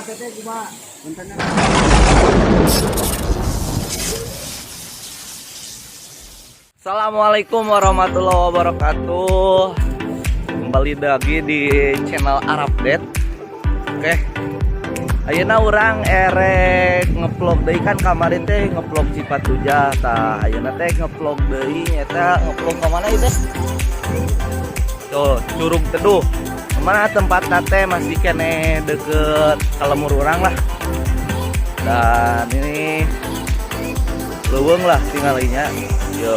Pendapat teteh kumaha? Punten. Assalamualaikum warahmatullahi wabarakatuh. Kembali lagi di channel Arab Date. Oke. Ayeuna urang erek ngevlog deui. Kan kamari teh ngevlog Cipatujah, tah ayeuna teh ngevlog deui, eta ngevlog ka mana ieu teh? Tuh, Curug Teduh. Kemana tempatna teh masih keneh deket ka lembur urang lah. Dan ini leuweung lah tinggalinya. Yo.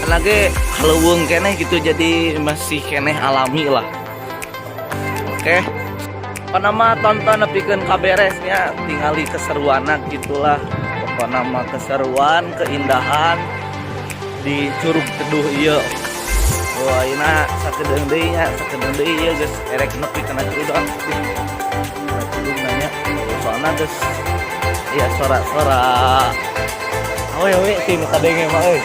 Kan lagi leuweung keneh gitu, jadi masih keneh alami lah. Oke. Apa nama, tonton nepikeun ka beresnya, tingali keseruanna gitulah. Pokokna mah keseruan, keindahan di Curug Teduh ieu. Wah, ayeuna sakedeung deui nya, sakedeung deui ieu geus erek nepi kana curug. Kana curug nanya. Soalna geus iya sora-sora. Oh ya we, sih nu kadenge mah euy.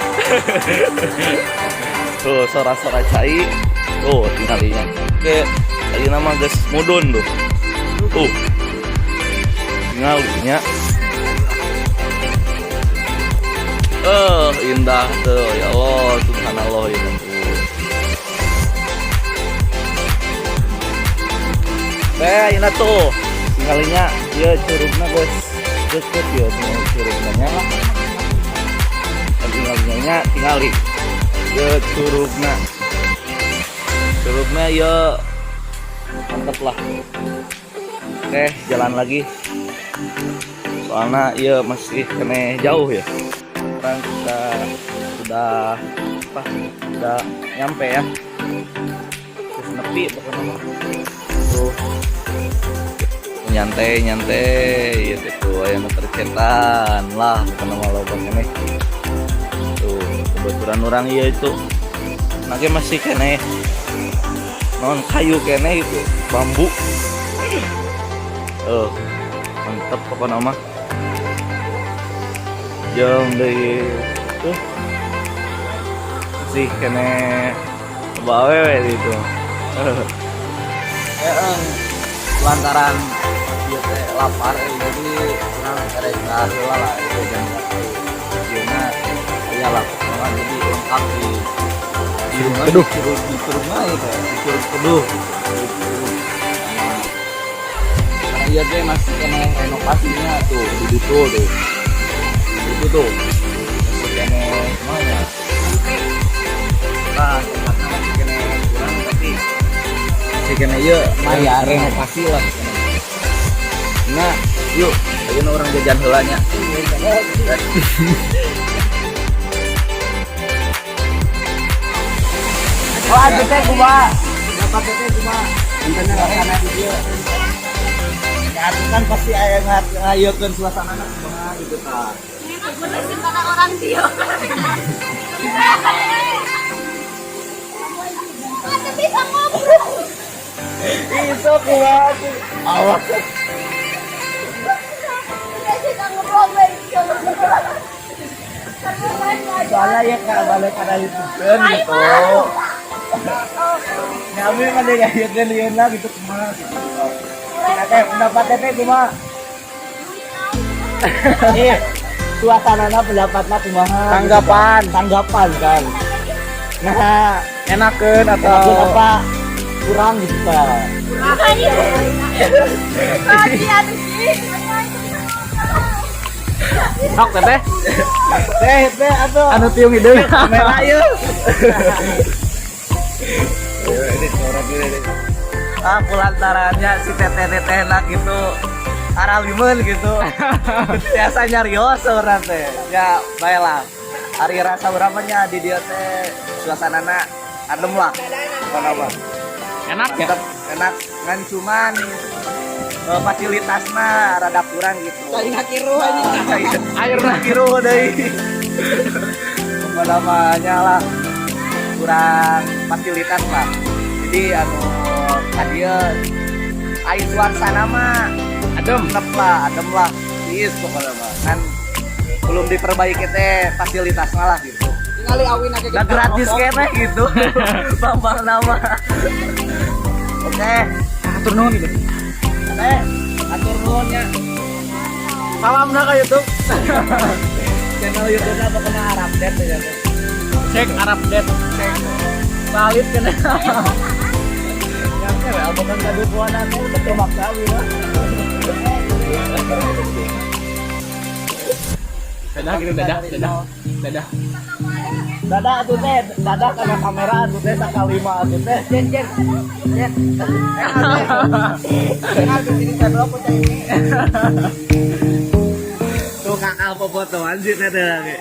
Tuh sora-sora cai. Tuh tinggalinya. Oke, ayeuna mah geus mudun tuh. Tuh. Tinggalinya. Eh, indah tuh. Ya Allah, subhanallah ya. Tuh. Teh, ayeuna tuh. Tinggalinya ieu curugna geus deket ya, tinggal curugna nya. Tinggalinya tingali. Ieu curugna. Curugna ieu mantep lah. Oke, jalan lagi. Soalnya iya masih keneh jauh ya. Sekarang kita sudah apa? Sudah nyampe ya. Terus nepi pokoknya mah. Tuh. Nyantai nyantai gitu tuh aya nu tercetan lah, pokoknya mah loba keneh. Tuh, kebetulan orang iya itu. Nage masih keneh non kayu keneh itu bambu. Oh, mantep pokoknya mah. Jeung deui tuh masih keneh loba awewe itu. Ya, lantaran ieu teh lapar, jadi urang erek heula lah itu jam ieu na aya lah pokoknya, jadi lengkap di rumah. Teduh. Di curug mah ieu teh, di Curug Teduh, Curug Teduh. Nah, karena ieu teh masih keneh renovasinya tuh di ditu tuh, di ditu tuh masih keneh mana. Nah, tempatnya masih keneh kurang, tapi masih keneh ieu Lumayan. Renovasi lah. Nah, yuk, ayo urang jajan heula nya. Wah, itu teh kumaha? Pendapat teteh kumaha? Punten, rasana di dieu. Ya, itu kan pasti aya ngayekeun suasana kumaha gitu tah. Aku tuh cinta orang dia. Masa bisa ngobrol? Itu kumaha tuh? Awas. Nggak bisa ngobrol baik. Soalnya ya kak balik pada YouTube kan gitu. Nyami mah dia ngayekeun ieu gitu kumaha gitu. Teteh, pendapat teteh kumaha? Iya, suasanana, pendapatna kumaha? Tanggapan. Tanggapan kan. Nah, Enakeun atau enakeun apa kurang gitu ta? Kasihan sih. Sok teteh. Teh, teh atau Anu tiung hideung. Kamera yuk. Ini coret ini. Ah, kulantarannya si teteh teteh enak gitu. Aralimeun gitu. Biasa nyarios sebenarnya teh. Ya, baiklah. Hari rasa berapanya di dia teh suasanana adem lah. Apa? Enak ya? Mantep, enak, ngan cuman fasilitasna rada kurang gitu. Cai kiruh anjing. Airna kiruh deui. Apa namanya lah, kurang fasilitas lah. Jadi anu kadieu ai suasana mah Adem. Adem lah, adem lah. Tiis pokoknya mah. Kan belum diperbaiki teh fasilitasnya lah gitu. Tingali awin aja. Udah gratis keneh gitu. Bang nama. Oke. Atur nuhun gitu. Teh. Atur nuhun nya. Salam dah ke YouTube. Channel YouTube apa kena Arab Det ya. Cek Arab Det. Cek. Balit kena. Yang cewek apa kan kadukuan anu betul maksa mah. Dadah gitu, dadah, dadah. Dadah. Dadah atuh teh, dadah kana kamera atuh teh sakali mah atuh teh. Jen, Jen. Jen. Enak di sini saya blok ini. Tuh kakak popotoan sih teh lagi.